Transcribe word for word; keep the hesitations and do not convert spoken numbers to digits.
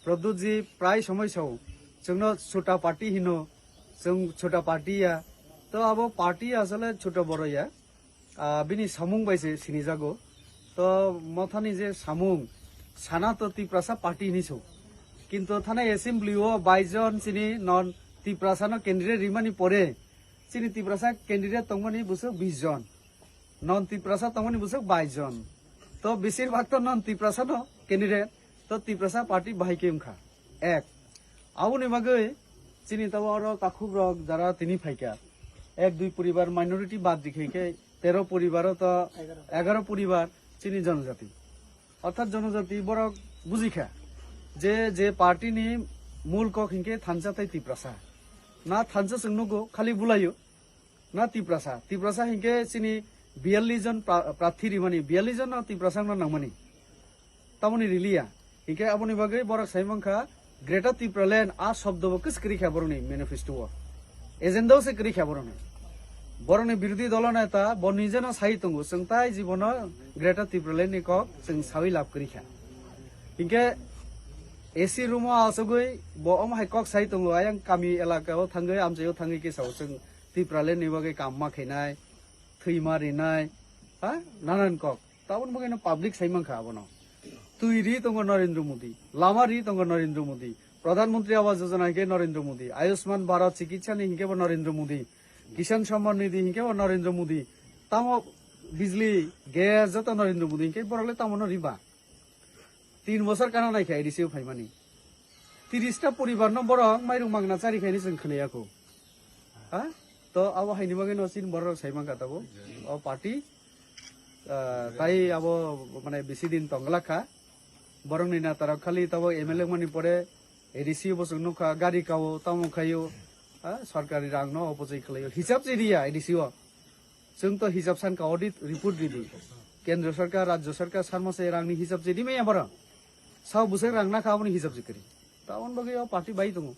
Pradyut ji prai somoi sao, chwngno chota party hino, chwng chota party ya. To abo party asole chota boro ya. Ah, bini samung bai se sinijago. To mothani je samung, sana to Tiprasa party hinwi sao. Kintu thanai assembly o bais jon chini non Tiprasa no candidate rimani pore, chini Tiprasa candidate tongmani bwswk bis jon, non Tiprasa tongmani bwswk bais jon. To besir bhag to non Tiprasa no candidate, to Tiprasa party bahai khe wngkha. Ek. Aboni bagwi chini tabo oro takhuk rok jara tini phaikha. Ek dui poribar minority bad di khe khe tero poribar o to egaro poribar chini jonojati. Orthat jonojati borok bujikha je, je party ni mul kok hinkhe thansa tei Tiprasa. Na thansa chwng nugo, khali bulaio. Na Tiprasa. Tiprasa hinkhe chini biyallis jon pra-, prarthi rimani, biyallis jon no Tiprasa no nangmani. Tamoni riliya. Hinkhe aboni bagwi borok sai mankha, Greater Tipraland a shobdo bo kwswk kwrwi kha borokni manifesto o. Agenda o se kwrwi kha borokni. Borokni birodhi dolo neta bo nijeno sai tongo, chwng tai jibono Greater Tipraland ni kok chwng sawi lab kwrwi kha. Hinkhe A C room o achugwi bo omo hai kok sai tongo, ayang kami elaka o thangwi, amchai o thangwi khe sao chwng Tipraland ni bagwi kam ma khainai, thwi ma rinai, ha, nanan kok. Taboni bagwi no public sai mankha abono. Twi ri tongo Narendra Modi, lama ri tongo Narendra Modi, Pradhan Mantri Awas Yojana hinkhe Narendra Modi, Ayushman Bharat Chikitsa ni hinkhe bo Narendra Modi, Kisan Samman Nidhi hinkhe bo Narendra Modi, tamo bijli, gas joto Narendra Modi hinkhe borok le tamo no riba. Tin bosor kana nai khe A D C o phaimani. Tiris ta poribar no borok mairung magna chari khaini chwng khwnaya kho. Ha? To abo haini bagwi no chini borok rok sai mankha tabuk. O party, ah, tai abo mane bisi din tongglak kha. Borokni neta rok khali tabuk M L A wngmani pore A D C o bwswk nukha, gari kao, tamo khaio, ha? Sorkari rang no opojai khlaio. Hisab se riya A D C o. Chwng to hisab san ka, audit report ridi. Kendra sarkar, rajya sarkar, sarma se rangni hisab se rimaya borok. Sao bwswk rang nakha aboni hisab se kwrwi. Taboni bagwi o party bai tongo.